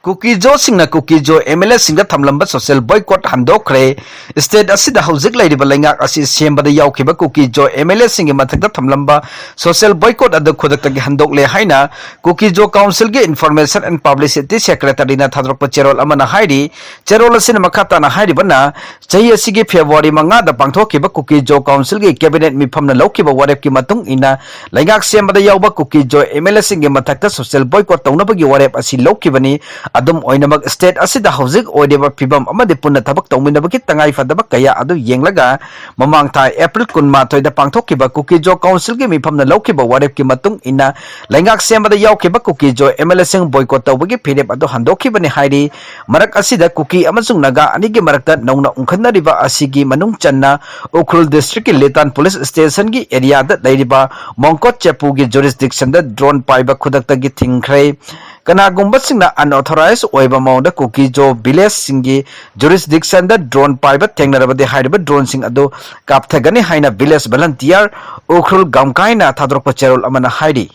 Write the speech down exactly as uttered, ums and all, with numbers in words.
ꯀꯨꯀꯤꯖꯣꯁꯤꯡꯅ Kuki Zo M L ꯑꯦꯁꯤꯡꯗ ꯊꯝꯂꯝꯕ social boycott ꯍꯟꯗꯣꯛꯈ꯭ꯔꯦ꯫ ꯁ꯭ꯇꯦꯠ ꯑꯁꯤꯗ ꯍꯧꯖꯤꯛ ꯂꯩꯔꯤꯕ ꯂꯩꯉꯥꯛ ꯑꯁꯤ ꯁꯦꯝꯕꯗ ꯌꯥꯎꯈꯤꯕ ꯀꯨꯀꯤꯖꯣ ꯑꯦꯝ ꯑꯦꯜ ꯑꯦꯁꯤꯡꯒꯤ ꯃꯊꯛꯇ ꯊꯝꯂꯝꯕ ꯁꯣꯁꯤꯌꯦꯜ ꯕꯣꯏꯀꯣꯠ ꯑꯗꯨ ꯈꯨꯗꯛꯇꯒꯤ ꯍꯟꯗꯣꯛꯂꯦ ꯍꯥꯏꯅ ꯀꯨꯀꯤꯖꯣ ꯀꯥꯎꯟꯁꯤꯜꯒꯤ ꯏꯟꯐꯣꯔꯃꯦꯁꯟ ꯑꯦꯟ ꯄꯕ꯭ꯂꯤꯁꯤꯇꯤ ꯁꯦꯀ꯭ꯔꯦꯇꯔꯤꯅ ꯊꯥꯗꯣꯔꯛꯄ ꯆꯦꯔꯣꯜ ꯑꯃꯅ ꯍꯥꯏꯔꯤ꯫ ꯆꯦꯔꯣꯜ ꯑꯁꯤꯅ ꯃꯈꯥ ꯇꯥꯅ ꯍꯥꯏꯔꯤꯕꯅ, ꯆꯍꯤ ꯑꯁꯤꯒꯤ ꯐꯦꯕ꯭ꯔꯨꯋꯥꯔꯤ ꯃꯉꯥꯗ ꯄꯥꯡꯊꯣꯛꯈꯤꯕ ꯀꯨꯀꯤꯖꯣ ꯀꯥꯎꯟꯁꯤꯜꯒꯤ ꯀꯦꯕꯤꯅꯦꯠ ꯃꯤꯐꯝꯅ ꯂꯧꯈꯤꯕ ꯋꯥꯔꯦꯞꯀꯤ ꯃꯇꯨꯡ ꯏꯟꯅ ꯂꯩꯉꯥꯛ ꯁꯦꯝꯕꯗ ꯌꯥꯎꯕ ꯀꯨꯀꯤꯖꯣ ꯑꯦꯝ ꯑꯦꯜ ꯑꯦꯁꯤꯡꯒꯤ ꯃꯊꯛꯇ ꯁꯣꯁꯤꯌꯦꯜ ꯕꯣꯏꯀꯣꯠ ꯇꯧꯅꯕꯒꯤ ꯋꯥꯔꯦꯞ ꯑꯁꯤ ꯂꯧꯈꯤꯕꯅꯤ꯫ ꯑꯗꯨꯝ ꯑꯣꯏꯅꯃꯛ, ꯁ꯭ꯇꯦꯠ ꯑꯁꯤꯗ ꯍꯧꯖꯤꯛ ꯑꯣꯏꯔꯤꯕ ꯐꯤꯕꯝ ꯑꯃꯗꯤ ꯄꯨꯟꯅ ꯊꯕꯛ ꯇꯧꯃꯤꯟꯅꯕꯒꯤ ꯇꯉꯥꯏ ꯐꯗꯕ ꯀꯌꯥ ꯑꯗꯨ ꯌꯦꯡꯂꯒ ꯃꯃꯥꯡ ꯊꯥ ꯑꯦꯄ꯭ꯔꯤꯜ ꯀꯨꯟꯃꯥꯊꯣꯏꯗ ꯄꯥꯡꯊꯣꯛꯈꯤꯕ ꯀꯨꯀꯤꯖꯣ ꯀꯥꯎꯟꯁꯤꯜꯒꯤ ꯃꯤꯐꯝꯅ ꯂꯧꯈꯤꯕ ꯋꯥꯔꯦꯞꯀꯤ ꯃꯇꯨꯡ ꯏꯟꯅ ꯂꯩꯉꯥꯛ ꯁꯦꯝꯕꯗ ꯌꯥꯎꯈꯤꯕ ꯀꯨꯀꯤꯖꯣ ꯑꯦꯝ ꯑꯦꯜ ꯑꯦꯁꯤꯡ ꯕꯣꯏꯀꯣꯠ ꯇꯧꯕꯒꯤ ꯐꯤꯔꯦꯞ ꯑꯗꯨ ꯍꯟꯗꯣꯛꯈꯤꯕꯅꯤ ꯍꯥꯏꯔꯤ꯫ ꯃꯔꯛ ꯑꯁꯤꯗ ꯀꯨꯀꯤ ꯑꯃꯁꯨꯡ ꯅꯥꯒꯥ ꯑꯅꯤꯒꯤ ꯃꯔꯛꯇ ꯅꯧꯅ ꯎꯪꯈꯠꯅꯔꯤꯕ ꯑꯁꯤꯒꯤ ꯃꯅꯨꯡ ꯆꯟꯅ ꯎꯈ꯭ꯔꯨꯜ ꯗꯤꯁꯇ꯭ꯔꯤꯛꯀꯤ ꯂꯤꯇꯥꯟ ꯄꯨꯂꯤꯁ ꯁ꯭ꯇꯦꯁꯟꯒꯤ ꯑꯦꯔꯤꯌꯥꯗ ꯂꯩꯔꯤꯕ ꯃꯣꯡꯀꯣꯠ ꯆꯦꯄꯨꯒꯤ ꯖꯨꯔꯤꯁꯗꯤꯛꯁꯟꯗ ꯗ꯭ꯔꯣꯟ ꯄꯥꯏꯕ ꯈꯨꯗꯛꯇꯒꯤ ꯊꯤꯡꯈ꯭ꯔꯦ꯫ ꯀꯅꯥꯒꯨꯝꯕꯁꯤꯡꯅ ꯑꯟꯑꯣꯊꯣꯔꯥꯏꯖ ꯑꯣꯏꯕ ꯃꯑꯣꯡꯗ ꯀꯨꯀꯤꯖꯣ ꯚꯤꯂꯦꯖꯁꯤꯡꯒꯤ ꯖꯨꯔꯤꯁꯗꯤꯛꯁꯟꯗ ꯗ꯭ꯔꯣꯟ ꯄꯥꯏꯕ ꯊꯦꯡꯅꯔꯕꯗꯤ ꯍꯥꯏꯔꯤꯕ ꯗ꯭ꯔꯣꯟꯁꯤꯡ ꯑꯗꯨ ꯀꯥꯞꯊꯒꯅꯤ ꯍꯥꯏꯅ ꯚꯤꯂꯦꯖ ꯚꯂꯟꯇꯤꯌꯔ ꯎꯈ꯭ꯔꯨꯜ ꯒꯥꯝꯀꯥꯏꯅ ꯊꯥꯗꯣꯔꯛꯄ ꯆꯦꯔꯣꯜ ꯑꯃꯅ ꯍꯥꯏꯔꯤ꯫